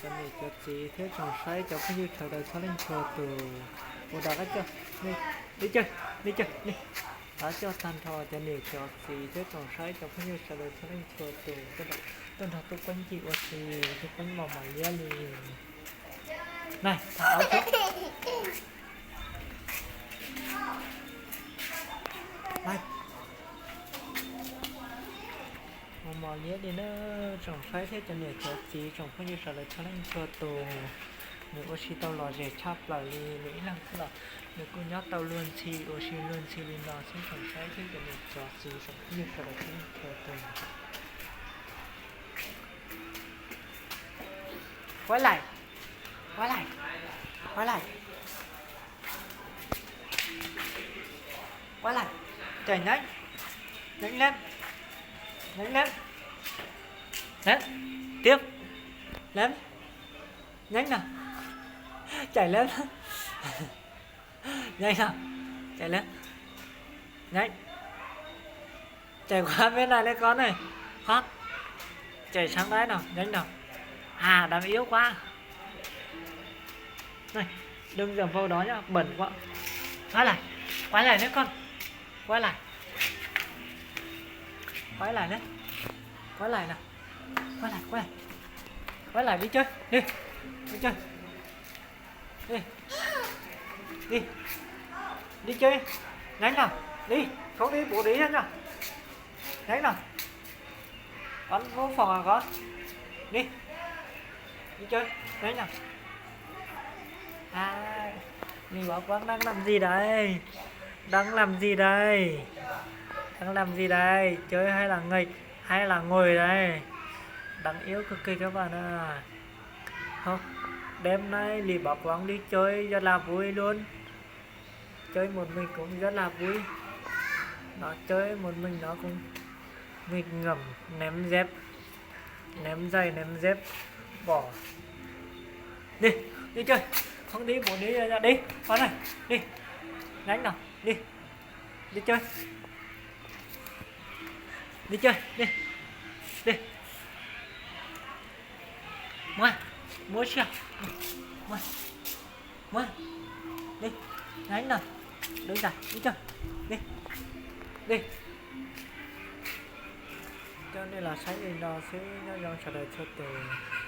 Cov niam cov txiv thiab tsoom saib cov phooj ywg sawv daws txhua leej txhua tus, ua dab coj, nej coj, nej coj, nej dab coj tag nrho cov niam cov txiv thiab tsoom saib cov phooj ywg sawv daws txhua leej txhua tus, tuaj nrog Tub Peeb ncig ua si, Tub Peeb los mos liab li. Nai, thav aub, nai, los mos liab li na, tsoom saib thiab cov niam cov txiv tsoom phooj ywg sawv daws txhua leej txhua tus. Nws ua si tau lom zem tshaj plaws li, nws ib leeg xwb los nws kuj nyob tau luag ntxhi ua si luag ntxhi li no xwb tsoom saib thiab cov niam cov txiv tsoom phooj ywg sawv daws txhua leej txhua tus. Quái lais, quái lais, quái lais, quái lais, chảy nhanh, nhanh lên, nhanh lên, lên, tiếp, lên, nhanh nào, chảy lên, nhanh nào, chảy lên, nhanh, chảy qua bên này lên con ơi, hot, chảy sang đấy nào, nhanh nào, à, đang yếu quá. Này, đừng dậm vào đó nhá, bẩn quá. Quay lại, quay lại nữa con. Quay lại. Quay lại đấy. Quay lại nào. Quay lại, quay lại. Quay lại đi chơi, đi. Đi chơi. Đi. Đi. Đi chơi. Nhanh nào. Đi. Không đi, bố đi nhá. Nhanh nào. Con vô phòng à con? Đi. Đi chơi. Đấy nhỉ? À, Lì Bảo Quang đang làm gì đấy? Đang làm gì đấy? Đang làm gì đấy? Chơi hay là nghịch? Hay là ngồi đấy? Đáng yêu cực kỳ các bạn ạ. Không, đêm nay Lì Bảo Quang đi chơi rất là vui luôn. Chơi một mình cũng rất là vui. Nó chơi một mình nó cũng nghịch ngợm, ném dép, ném giày, ném dép, bỏ. Đi, đi chơi. Không đi, bố đi, đi, đi, con này, đi. Nhanh nào, đi. Đi chơi. Đi chơi, đi. Đi. Mua, mua sia. Mua. Mua. Đi. Nhanh nào. Đi ra, đi chơi. Đi. Đi. Coj nej los saib li no xwb, nyob zoo sawv daws txhua tus.